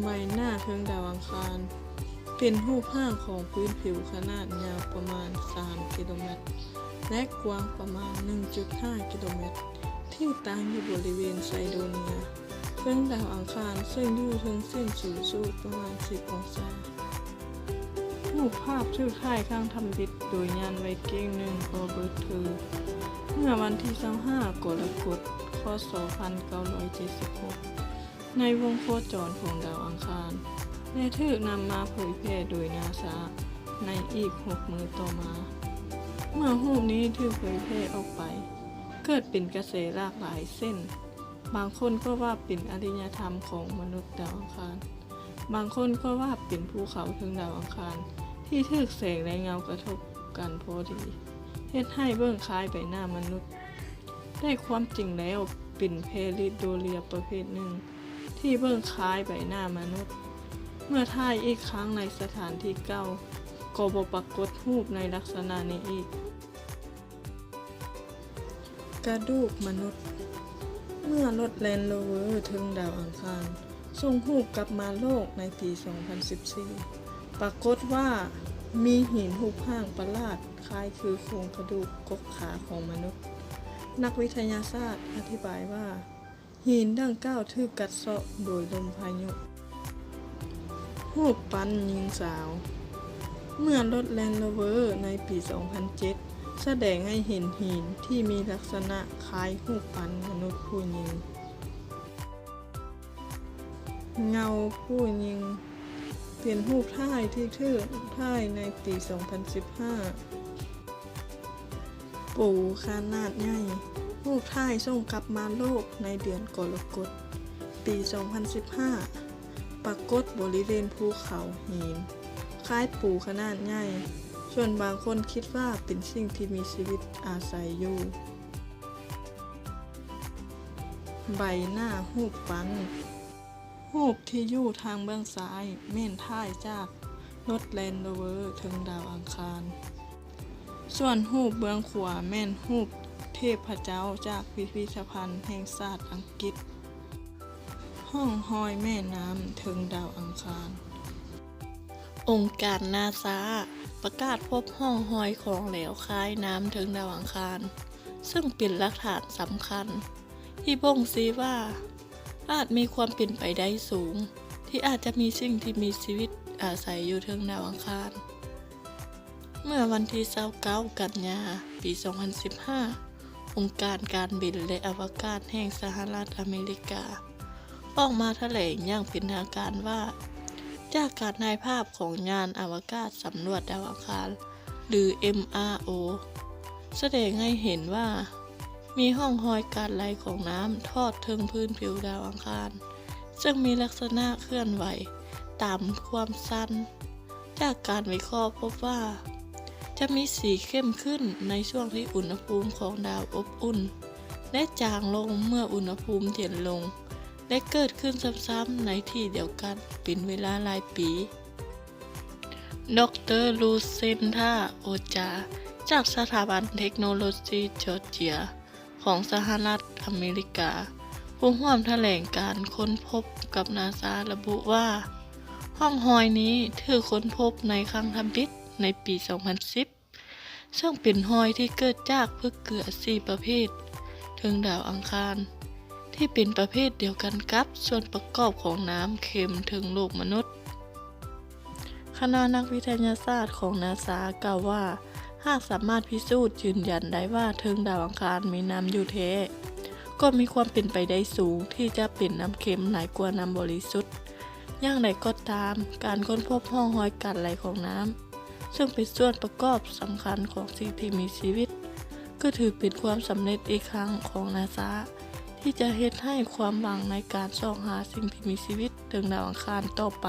ໃບໜ້າເທິງດາວອັງຄານ ເປັນຮູບຮ່າງຂອງພື້ນຜິວຂະໜາດຍາວປະມານສາມກິໂລແມັດ ແລະ ກວ້າງປະມານໜຶ່ງຈຸດຫ້າກິໂລແມັດ ທີ່ຕັ້ງຢູ່ບໍລິເວນໄຊໂດເນຍ ເທິງດາວອັງຄານ ເຊິ່ງຢູ່ເທິງເສັ້ນສູນສູງປະມານສິບອົງສາ. ຮູບພາບຖືກຖ່າຍຄັ້ງທຳອິດໂດຍຍານໄວກິ້ງໜຶ່ງ ໂຣເບີດ ເທີ ເມື່ອວັນທີຊາວຫ້າ ກໍລະກົດ ຄ.ສ. ພັນເກົ້າຮ້ອຍເຈັດສິບຫົກ ໃນວົງໂຄຈອນຂອງດາວອັງຄານ ແລະ ຖືກນຳມາເຜີຍແຜ່ໂດຍນາຊາໃນອີກຫົກມື້ຕໍ່ມາ. ເມື່ອຮູບນີ້ຖືກເຜີຍແຜ່ອອກໄປ, ເກີດເປັນກະແສຫຼາກຫຼາຍເຊັ່ນ ບາງຄົນກໍວ່າເປັນອາລິຍະທຳຂອງມະນຸດດາວອັງຄານ, ບາງຄົນກໍວ່າເປັນພູເຂົາເທິງດາວອັງຄານທີ່ຖືກແສງ ແລະ ເງົາກະທົບກັນພໍດີ ເຮັດໃຫ້ເບິ່ງຄ້າຍໃບໜ້າມະນຸດ. ແຕ່ຄວາມຈິງແລ້ວເປັນແຜ່ລິດໂດເລຍປະເພດໜຶ່ງທີ່ເບິ່ງຄ້າຍໃບໜ້າມະນຸດ. ເມື່ອຖ່າຍອີກຄັ້ງໃນສະຖານທີ່ເກົ່າ ກໍບໍ່ປາກົດຮູບໃນລັກສະນະນີ້ອີກ. ກະດູກມະນຸດ. ເມື່ອລົດແລນໂຣເວີເທິງດາວອັງຄານສົ່ງຮູບກັບມາໂລກໃນປີສອງພັນສິບສີ່ ປາກົດວ່າມີຫີນຮູບຮ່າງປະຫຼາດຄ້າຍຄືໂຄງກະດູກກົກຂາຂອງມະນຸດ. ນັກວິທະຍາສາດອະທິບາຍວ່າ ຫີນດັ່ງກ່າວຖືກກັດເຊາະໂດຍລົມພາຍຸ. ຮູບປັ້ນຍິງສາວ. ເມື່ອລົດແລນໂຣເວີໃນປີສອງພັນເຈັດ ສະແດງໃຫ້ເຫັນຫີນທີ່ມີລັກສະນະຄ້າຍຮູບປັ້ນມະນຸດຜູ້ຍິງ. ເງົາຜູ້ຍິງ ເປັນຮູບຖ່າຍທີ່ຖືກຖ່າຍໃນປີສອງພັນສິບຫ້າ. ປູຂະໜາດໃຫຍ່. ຮູບຖ່າຍສົ່ງກັບມາໂລກໃນເດືອນກໍລະກົດ ປີສອງພັນສິບຫ້າ ປາກົດບໍລິເວນພູເຂົາຫີນ ຄ້າຍປູຂະໜາດໃຫຍ່, ສ່ວນບາງຄົນຄິດວ່າເປັນສິ່ງທີ່ມີຊີວິດອາໄສຢູ່. ໃບໜ້າຮູບປັ້ນ. ຮູບທີ່ຢູ່ທາງເບື້ອງຊ້າຍແມ່ນຖ່າຍຈາກລົດແລນໂຣເວີເທິງດາວອັງຄານ. ສ່ວນຮູບເບື້ອງຂວາແມ່ນຮູບເທບພະເຈົ້າຈາກພິພິທະພັນແຫ່ງຊາດອັງກິດ. ຮ່ອງຮອຍແມ່ນ້ຳເທິງດາວອັງຄານ. ອົງການນາຊາປະກາດພົບຮ່ອງຮອຍຂອງແຫຼວຄາຍນ້ຳເທິງດາວອັງຄານ, ເຊິ່ງເປັນຫຼັກຖານສຳຄັນທີ່ບົ່ງຊີ້ວ່າ ອາດມີຄວາມເປັນໄປໄດ້ສູງທີ່ອາດຈະມີສິ່ງທີ່ມີຊີວິດອາໄສຢູ່ເທິງດາວອັງຄານ. ເມື່ອວັນທີຊາວເກົ້າ ກັນຍາ ປີສອງພັນສິບຫ້າ ອົງການການບິນ ແລະ ອະວະກາດແຫ່ງສະຫະລັດອາເມລິກາ ອອກມາຖະແຫຼງຢ່າງເປັນທາງການວ່າ ຈາກການຖ່າຍພາບຂອງຍານອະວະກາດສຳຫຼວດດາວອັງຄານ ຫຼື ເອັມອາໂອ ສະແດງໃຫ້ເຫັນວ່າ ມີຮ່ອງຮອຍການໄຫຼຂອງນ້ຳທອດເທິງພື້ນຜິວດາວອັງຄານ ເຊິ່ງມີລັກສະນະເຄື່ອນໄຫວຕາມຄວາມຊັນ. ຈາກການວິເຄາະພົບວ່າ ຈະມີສີເຂັ້ມຂຶ້ນໃນຊ່ວງທີ່ອຸນຫະພູມຂອງດາວອົບອຸ່ນ ແລະ ຈາງລົງເມື່ອອຸນຫະພູມເຢັນລົງ ແລະ ເກີດຂຶ້ນຊ້ຳໆໃນທີ່ດຽວກັນເປັນເວລາຫຼາຍປີ. ດອກເຕີ ລູເຊນທາ ໂອຈາ ຈາກສະຖາບັນເທັກໂນໂລຊີຈອເຈຍ ຂອງສະຫະລັດອາເມລິກາ, ຜູ້ຮ່ວມຖະແຫຼງການຄົ້ນພົບກັບນາຊາລະບຸວ່າ ຮ່ອງຮອຍນີ້ຖືກຄົ້ນພົບໃນຄັ້ງທຳອິດໃນປີສອງພັນສິບ ເຊິ່ງເປັນຮອຍທີ່ເກີດຈາກພຶກເກືອສີ່ປະເພດເທິງດາວອັງຄານ ທີ່ເປັນປະເພດດຽວກັນກັບສ່ວນປະກອບຂອງນ້ຳເຄັມເທິງໂລກມະນຸດ. ຄະນະນັກວິທະຍາສາດຂອງນາຊາກ່າວວ່າ ຫາກສາມາດພິສູດຢືນຢັນໄດ້ວ່າເທິງດາວອັງຄານມີນ້ຳຢູ່ແທ້ ກໍມີຄວາມເປັນໄປໄດ້ສູງທີ່ຈະເປັນນ້ຳເຄັມຫຼາຍກວ່ານ້ຳບໍລິສຸດ. ຢ່າງໃດກໍຕາມ, ການຄົ້ນພົບຮ່ອງຮອຍການໄຫຼຂອງນ້ຳ ເຊິ່ງເປັນສ່ວນປະກອບສຳຄັນຂອງສິ່ງທີ່ມີຊີວິດ ກໍຖືເປັນຄວາມສຳເລັດອີກຄັ້ງຂອງນາຊາ ທີ່ຈະເຮັດໃຫ້ຄວາມຫວັງໃນການຊອກຫາສິ່ງທີ່ມີຊີວິດເທິງດາວອັງຄານຕໍ່ໄປ